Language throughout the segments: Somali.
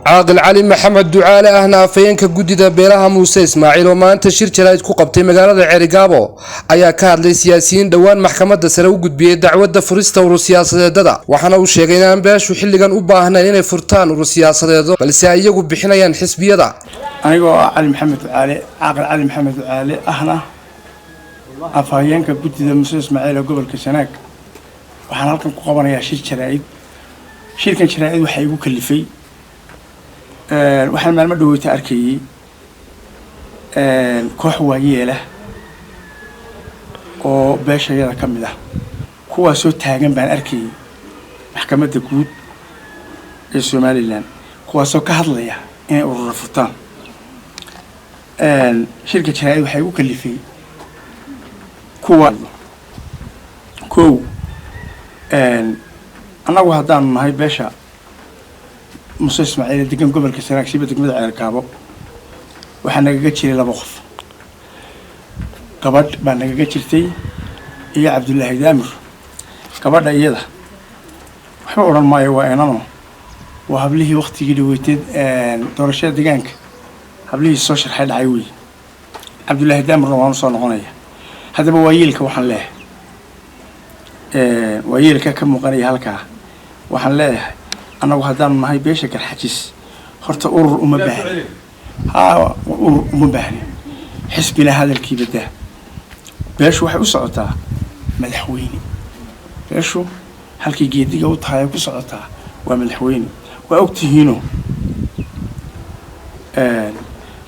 Caaqil Cali Maxamed Ducaale, ahna afhayeenka guddida beelaha Muuse Ismaaciil, oo maanta shir jaraa'id ku qabtay magaalada Ceerigaabo, ayaa ka hadlay siyaasiyiin dhowaan maxkamadda sare u gudbiyey dacwadda furista urur siyaasadeedada. Waxaana uu sheegay inaan beeshu xilligan u baahnayn inay furtaan urur siyaasadeedo, balse ay iyagu bixinayaan xisbiyada. Anigoo ah Cali Maxamed Ducaale, Caaqil Cali Maxamed Ducaale, ahna afhayeenka guddida Muuse Ismaaciil ee gobolka Sanaag, waxaan halkan ku qabanayaa shir jaraa'id. Shirkan jaraa'id waxaa igu kalifay, waxaan maalmo dhaweyta arkayey koox waayeelah oo beeshayada ka mid ah, kuwaasoo taagan baan arkayey maxkamadda guud ee Somaliland, kuwaasoo ka hadlaya inay urura furtaan. Shirka jaraa'id waxaa igu kalifay kuwa kow, annagu haddaanu nahay beesha Muuse Ismaaciil degan gobolka Sanaag, siiba degmada Ceergaabo, waxaa nagaga jiray laba qof. Gabadh baa nagaga jirtay iyo Cabdullaahi Daamir. Gabadha iyada waxba odhan maayo, waa inano, waa hablihii waktigii dhaweyteed doorashada deegaanka hablihii soo sharxay dhacay wey. Cabdullaahi Daamirna waanu soo noqonaya. Haddaba waayeelka waxaan leeyahay, waayeelka ka muuqanaya halkaa, waxaan leeyahay annagu haddaanu nahay beesha Garxajis, horta urur uma baahni, haa, urur uma baahni, xisbina hadalkiiba daa. Beeshu waxay u socotaa madaxweyne. Beeshu halkay geediga u tahay ay ku socotaa waa madaxweyne, waa ogtihiino.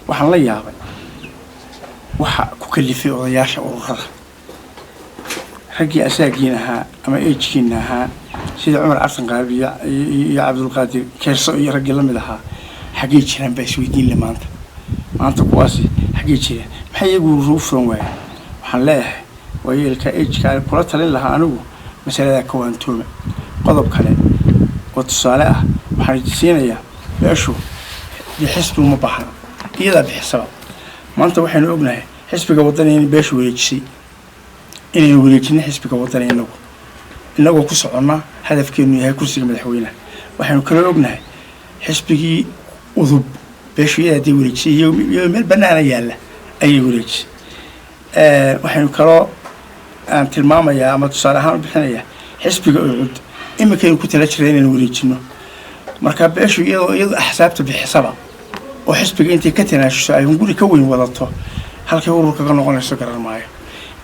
Waxaan la yaabay waxa ku kalifay odayaasha ururada, raggii asaagiin ahaa ama ejkiina ahaa, sida Cumar Carsan Qaalib iyo Cabdulqaadir Keerso iyo raggii lamid ahaa, xaggay jiraan baa isweydiin le maanta. Maanta kuwaasi xaggay jiraan? Maxay iyagu ugu furan waayeen? Waxaan leeyahay waayeelka ejka kula talin lahaa anigu masaladaa ka waantooma. Qodob kale oo tusaale ah waxaan siinayaa: beeshu dee xisbi uma baahna, iyadaa bixisaba. Maanta waxaynu ognahay xisbiga Waddani in beeshu wareejisay, inaynu wareejinay xisbiga Waddani, inagu inagoo ku soconna hadafkeenu yahay kursiga madaxweynaha. Waxaynu kaloo ognahay xisbigii Udub beeshu iyadaa dee wareejisay, iyadoo meel banaana yaalla ayay wareejisay. Waxaynu kaloo aan tilmaamayaa ama tusaale ahaan u bixinayaa xisbiga Ucud, iminkaynu ku tala jiray inaynu wareejino. Marka beeshu iyadoo axsaabta bixisaba oo xisbiga intay ka tanaashuso ay hunguri ka weyn wadato, halkay ururka ka noqonayso garan maayo.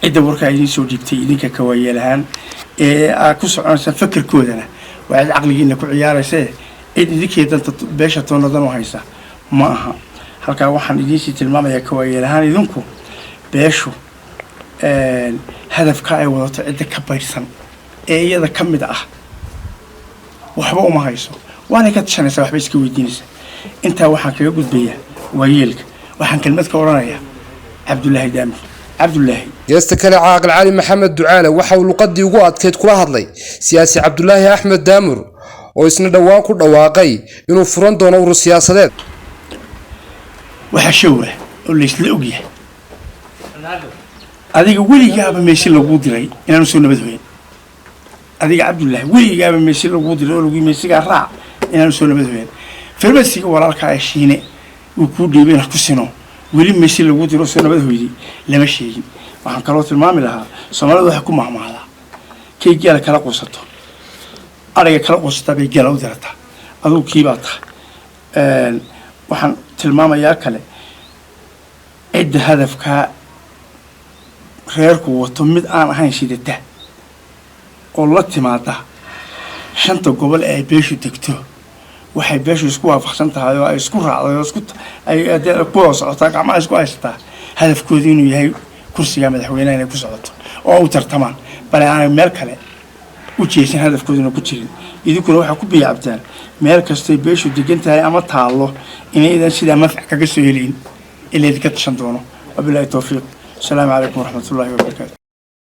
Cidda warkaa idiin soo dhiibtay idinka ka waayeel ahaan ee aad ku soconaysaan fakerkoodana waa cid caqligiina ku ciyaaraysee, cid idinkii danta beesha toonadan u haysa ma aha. Halkaa waxaan idiinsii tilmaamayaa ka waayeel ahaan, idinku beeshu hadafka ay wadato cidda ka baydhsan ee iyada ka mid ah waxba uma hayso, waanay ka tashanaysaa, waxba iska weydiinaysaa. Intaa waxaan kaga gudbayaa waayeelka. Waxaan kelmad ka odhanayaa Cabdullaahi Daamir. Cabdullaahi. Geesta kale, Caaqil Cali Maxamed Ducaale waxa uu luqadii ugu adkayd kula hadlay siyaasi Cabdulaahi Axmed Daamur, oo isna dhowaan ku dhawaaqay inuu furan doono urur siyaasadeed. Waxaa showra oo laysla ogyahay, adiga weligaaba meesi laguu diray inaanu soo nabad hoyan. Adiga Cabdullaahi, weligaaba meesi laguu diray oo lagu meesigaa raac inaanu soo nabad hoyan. Farmasiga walaalkaa ee Shiine uu kuu dhiibay inaad ku sino, weli meesi laguu diro soo nabad hoyday lama sheegin. Waxaan kaloo tilmaami lahaa, Soomaalida waxay ku mahmahdaa: kay geela kala quusato, adhiga kala quusataa bay geela u dirataa. Adugu kiibaa tahay. Waxaan tilmaamayaa kale, cidda hadafkaa reerku wato mid aan ahayn sidata oo la timaada shanta gobol ee ay beeshu degto, waxay beeshu isku waafaqsan tahay oo ay isku raacday oo isku ay ku wada socotaa, gacmaha isku haysataa, hadafkoodu inuu yahay kursiga madaxweynaha inay ku socoto oo u tartamaan, bale aanay meel kale u jeesan, hadafkooduna ku jirin. Idinkuna waxaa ku biyacabtaan meel kastoy beeshu degan tahay ama taallo inaydan sidaa manfac kaga soo helayn ila idinka tashan doono. Wabilaahi towfiiq. Asalaamu calaykum waraxmatullaahi wabarakaatu.